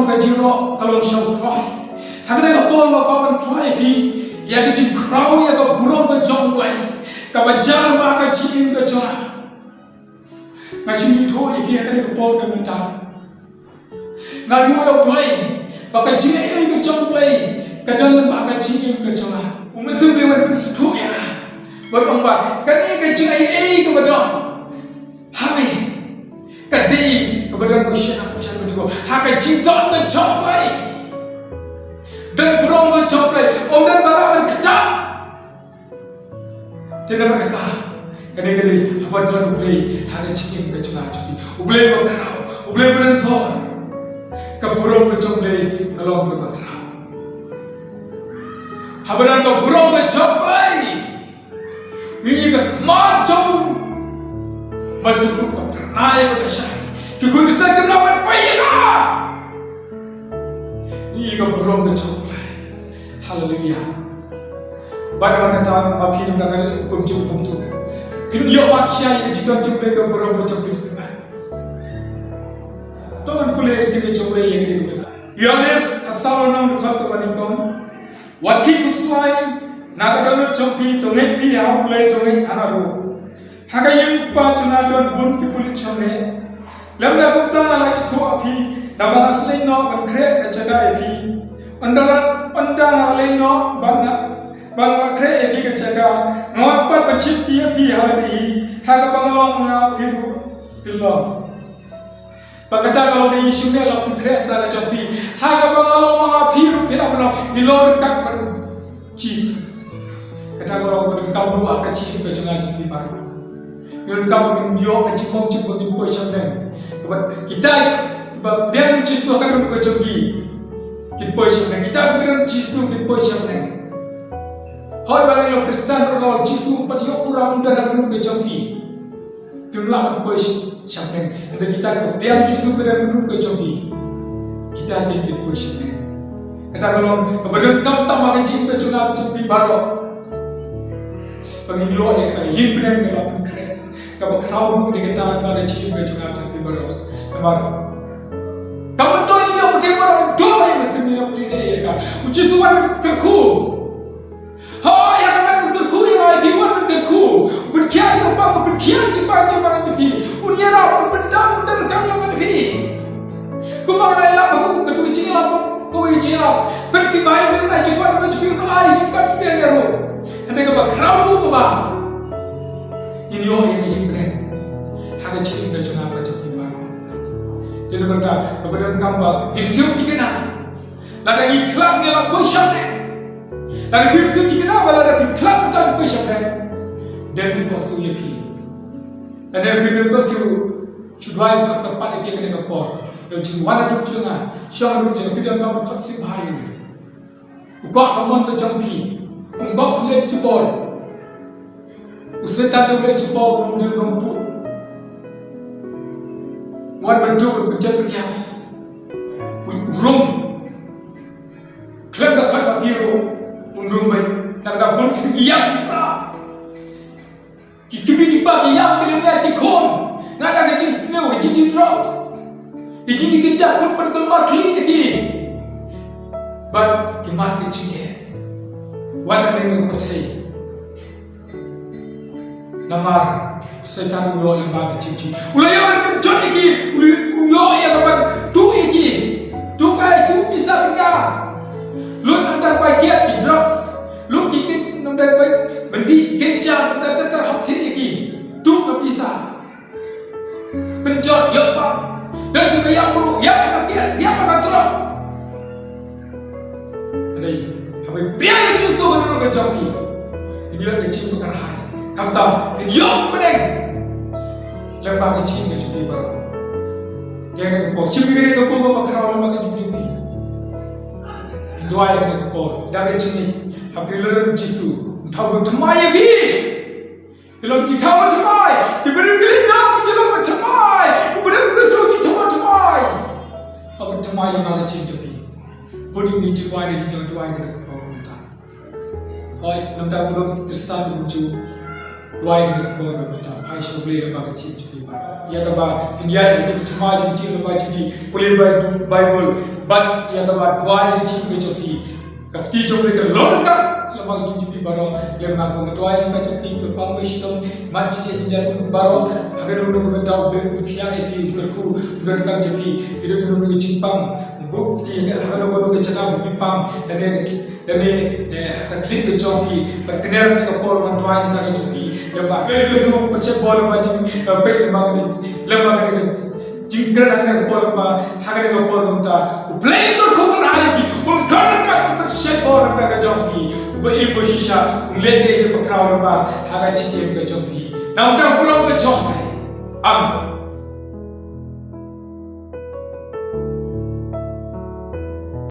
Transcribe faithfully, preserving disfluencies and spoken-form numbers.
Ka jingïaroh ka long sha U Trai. Ha kane ka por nga kwah ban kylli ïa phi ïa ka jingkhraw ïa ka burom ka jong U Blei kaba jia lyngba ka jingim ka jong nga. Nga sngewthuh ïa phi ha kane ka por ka mynta. Nga ïohi ïa U Blei ba ka jingaiei ka jong U Blei ka don lyngba ka jingim ka jong nga. U Mynsiem Blei u wan pynsngewthuh ïa nga, u ong ba kane ka jingaiei kaba don ha me ka dei kaba don ka shisha shisha ba dei ha ka jingdon ka jong U Blei. Don burom ka jong U Blei, ym don ba lah ban ktah. Te namar kata, kane ka dei haba don U Blei ha ka jingim ka jong nga jong phi. U Blei ba khraw, U Blei ba don bor. Ka burom ka jong U Blei ka long kaba khraw. Haba don ka burom ka jong U Blei, ngi ïohi ka khmat jong u Mynsiem ka phyrnai bad ka shai. Ki khun ki khynnah kim lah ban poi ïa ka. Ngi ïohi ka burom ka jong U Blei. Haleluia. Bad namar kata ma phi, namar ka hukum jong U Blei, phin ïoh ban shai ïa ka jingdon jong U Blei, ka burom ka jong U Blei. To ngan pule ïa ka jingdon jong U Blei ïa ka dei. Ïoannis ka saw lynnong, dkhot kaba nyngkong. Wat khie khuslai na ka dohnud jong phi, to ngeit phi ha U Blei, to ngeit ha nga ruh. Ha ka ïing u Kpa jong nga don bun ki pulit shangne. Lymda kumta nga la ïathuh ha phi, naba nga sa leit noh ban khreh ka jaka ïa phi. Ynda, ynda nga la leit noh ba nga, ba nga la khreh ïa phi ka jaka, nga wan pat ban shim ïa phi ha lade hi, ha kaba nga long ma nga, phi ruh phin long. Ba kata ka long, ïa u Jisu u la pynkhreh na ka jong phi. Ha kaba nga long ma nga, phi ruh phi la pynlong. Ngi long ryngkat bad u Jisu. Kata ka long ba ngin kam duh ha ka jingim ka jong nga jong phi baroh. Ngin kam, ngin ïoh ka jingmong jingpyrkhat, ngin poi sha bneng. Bad kita kiba pdiang ïa u Jisu ha ka dohnud ka jong ki, kin poi sha bneng. Kita kiba pdiang ïa u Jisu kin poi sha bneng. Hooid, balei? Long Khristan ruh, u Jisu um pat ïoh pura, um don ha ka dohnud ka jong phi. Phim lah ban poi sha bneng. Hynrei kita kiba pdiang ïa u Jisu ka don ha ka dohnud ka jong phi, kita ki poi sha bneng. Kata ka long kaba donkam tam ha ka jingim ka jong nga ka jong phi baroh. Ba ngin ïoh ïa kata ka ïing bneng kaba pynkhreh, kaba khraw duh ïa kata ha ka jingim ka jong nga ka jong phi baroh. Namar kam myntoi ngin ïoh pyrthei baroh, dei ba ïa mynsiem ngin ïoh pyrthei ïa ka. U Jisu wan ban kyrkhu. Hooid, ïa ka ban kyrkhu ïa nga ïa phi, wan ban kyrkhu. Ban khia ïa u Kpa, ban khia ïa u Kpa, ïa u Kpa jong phi. Un ïarap, un pyndap, un don ryngkat lem bad phi. Kumba nga ïalap, ba ka, katu ka jingïalap, kawei ka jingïalap. Ban sngewbha ïa u Blei, jingkwah u Blei jong phi, un ai jingkwah jong phi ha ruh. Hynrei kaba khraw duh kaba ngin ïoh ïa ka ïing bneng ha ka jingim ka jong nga bad jong phi baroh. Te namar kata, kaba donkam ba ngin siew thikna. Lada ngi khlad ngi la poi sha bneng. Lada phim siew thikna ba lada phi khlad mynta phi poi sha bneng, dei ban ïohsngew ïa phi. Lada phim ïohsngew, shu duwai, kyrpad ïa phi ha kane ka por. Ïa u jingwan naduh jong nga, shong naduh jong nga, phi donkam ban kyrpad sngewbha ïa u. U kwah ka mon ka jong phi. U kwah ban leh jubor. U Soitan u leh jubor, u nongtuh. Wan ban tuh, ban pynjot pynïap. U rung. Khlem da khot ma phi ruh un rung beit. Nangta bun ki sngi ki ïap ki pra. Ki kmie ki kpa ki ïap, ki lyngngai ki khun. Nangta ka jingsniew, ka jingdie drugs, ka jingdie kynja, pynkulmar khlieh ïa ki. Bad ki mad ka jingeh. Wat ïa lyngngai pyrthei. Namar u Soitan u ïoh lyngba ka jingim jong ki. U la ïoh ban pynjot ïa ki, u la, u ïoh ïa ka ban tuh ïa ki. Tuh kai, tuh pisa tyngka. Lut namar bai kiad ki drugs. Lut ki kit namar bai byndi ki kynja, namar ter ter hok thit ïa ki. Tuh ka pisa. Pynjot, ïoh pang. Don kiba ïap ruh, ïap ha ka kiad, ïap ha ka drug. Hynrei haba phi pdiang ïa u Jisu ha ka dohnud ka jong phi, phin ïoh ka jingim kaba kyrhai. Khamtam phin ïoh ka bneng lyngba ka jingim ka jong phi baroh. Te kane ka por, shim ïa kane ka bor kaba khraw lyngba ka jingim jong phi. Phin duwai ïa kane ka por da ka jingngeit, haba phi la don u Jisu, un thaw ban thymmai ïa phi. Phi long ki jingthaw ban thymmai. Ki briew ki leit noh, ki long ban thymmai. U briew ki shu ki thaw ban thymmai. Ban thymmai lyngba ka jingim jong phi. Bun ïa ngi ki duwai, ngi ki duwai, ngi duwai. Hooid, namar u long Khristan, u long Jiw. Duwai ngi duwai ban thymmai. Sha U Blei lyngba ka jingim jong phi. Ïa kaba phin ïaid ha ka jingim jong phi, pule Bible, bad ïa kaba duwai ha ka jingim jong phi. Ka kti jong U Blei ka long ryngkat lyngba ka jingim jong phi baroh, lyngba ka duwai lyngba jong phi, ka pang ka shitom, mat jingïaid jingïalang baroh. Ha kano kano ka bynta U Blei un khia ïa phi, un kyrkhu, un donkam jong phi. Phi don kano kano ka jingpang, buh kti ha kano kano ka jaka ba phi pang, lane ka Lane, eh, ha ka khlieh ka jong phi, bad kane ka por ban duwai na ka jong phi. Lem bad ka jong phi, pyrshah bor lem bad jong, eh, peit lem bad kane, lem bad kane ka jingkren ha kane ka por lem bad, ha kane ka por kumta. U Blei u kyrkhu kyrhai ïa phi, un don ryngkat un pyrshah bor lem bad ka jong phi. Uba im ba shisha, un leh ïa ka bakhraw lem bad, ha ka jingim ka jong phi. Namar ka burom ka jong phi. Amen.